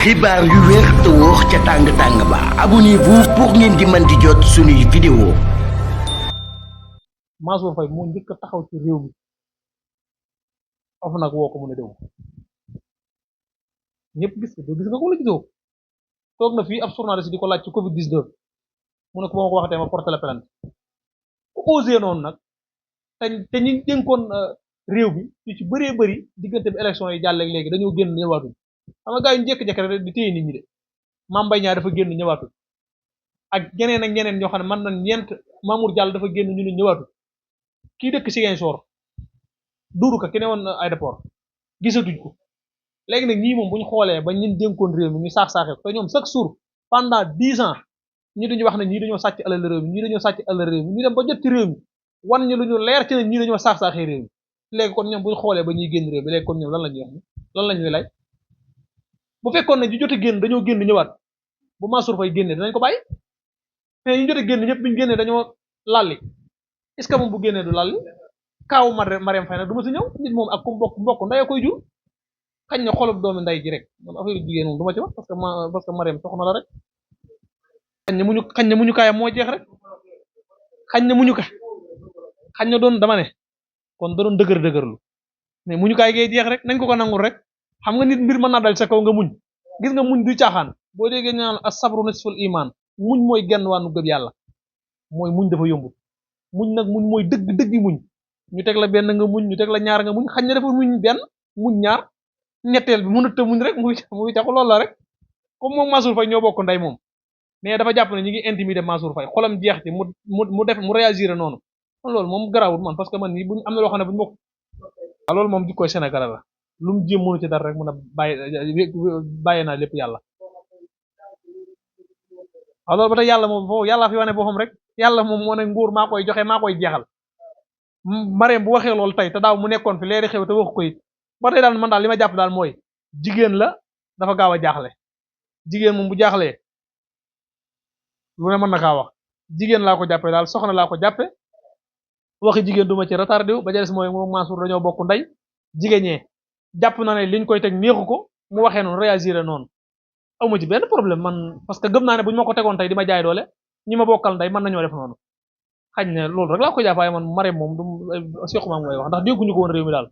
xibaar yu wér te wóor ca tàng-tàng ba abonnez-vous pour ngeen di mën di jot suñuy vidéo. Mansour Faye moo njëkk a taxaw ci réew mi of nag woo ko mu ne dew ñëpp gis nga ko la gisoo toog na fii ab journaliste di ko laaj ci Covid 19 mu ne ko ba ma ko waxatee ma porté la plainte ku osé noonu nag te ñi dénkoon réew mi yu ci bëree bëri diggante bi élection yi jàll léegi dañoo génn ñëwaatuñ xam nga gars yi ñu jékki-jékki rek di téye nit ñi de Mame Mbaye Niang dafa génn ñëwaatuñ ak ñeneen ak ñeneen ñoo xam ne mën nañ ñeent Mamour Diallo dafa génn ñu ne ñëwaatuñ kii dëkk Ziguinchor duuru ka ki ne woon aéroport gisatuñ ko léegi nag ñii moom bu ñu xoolee ba ñun dénkoon réew mi ñu saax-saaxee ko te ñoom chaque jour pendant 10 ans ñi duñu wax ne ñii dañoo sàcc alal réew mi ñii dañoo sàcc alal réew mi ñu dem ba jot ci réew mi wan ñu lu ñu leer ci ne ñii dañoo saax-saaxee réew mi léegi kon ñoom bu ñu xoolee ba ñuy génn réew mi léegi kon ñoom lan la ñuy wax lan la ñuy lay bu fekkoon ne ñu jot a génn dañoo génn ñëwaat bu Mansour Faye génnee dinañ ko bàyyi mais ñu jot a génn ñëpp bi ñu génnee dañoo lalli est-ce que moom bu génnee du lalli kaaw Marième Faye nag du ma si ñëw nit moom ak ku mbokk ndey koy jur xañ na xolub doomi nday ji rek man affaire jigéen moom du ma ci wax parce que Marième soxna la rek xañ na muñu kaayam moo jeex rek xañ na muñu ka xañ na doon dama ne kon da doon dëgërlu mais muñu kaay gee jeex rek nañ ko nangul rek xam nga nit mbir mën naa dal sa kaw nga muñ gis nga muñ du caaxaan boo déggee ñu naan as-sabru nisful iman muñ mooy genn wàllu gëm yàlla mooy muñ dafa yombut muñ nag muñ mooy dëgg muñ ñu teg la benn nga muñ ñu teg la ñaar nga muñ xañ na dafa muñ benn muñ ñaar ñetteel bi mënut a muñ rek muy taxu loolu la rek comme moom Mansour Faye ñoo bokk ndey moom mais dafa jàpp ne ñi ngi intimider Mansour Faye xolam jeex ci mu réagir noonu loolu moom garawut man parce que man nii buñ am na loo xam ne buñ bokk loolu moom jikkoy Sénégal la lu mu jéem mënu ci dara rek mun a bàyyi naa lépp yàlla waaw loolu ba tey yàlla moom foofu yàlla fi wane boppam rek yàlla moom moo ne nguur maa koy joxe maa koy jeexal Marème bu waxee loolu tey te daaw mu nekkoon fi leeri xew te wax ko it ba tey daal man daal li ma jàpp daal mooy jigéen la dafa gaaw a jaaxle jigéen moom bu jaaxlee lu ne mën na kaa wax jigéen laa ko jàppe daal soxna laa ko jàppe waxi jigéen duma ci retardé wu ba ca des mooy moom Mansour dañoo bokk ndey jigéñee jàpp na ne liñ koy teg neexu ko mu waxee noonu réagir noonu awma ci benn problème man parce que gëm naa ne buñ ma ko tegoon tey di ma jaay doole ñi ma bokkal ndey mën nañoo def noonu xañ ne loolu rek laa ko jàpp waaye man Marème moom du Cheikh Oumar mooy wax ndax dégguñu ko woon réew mi daal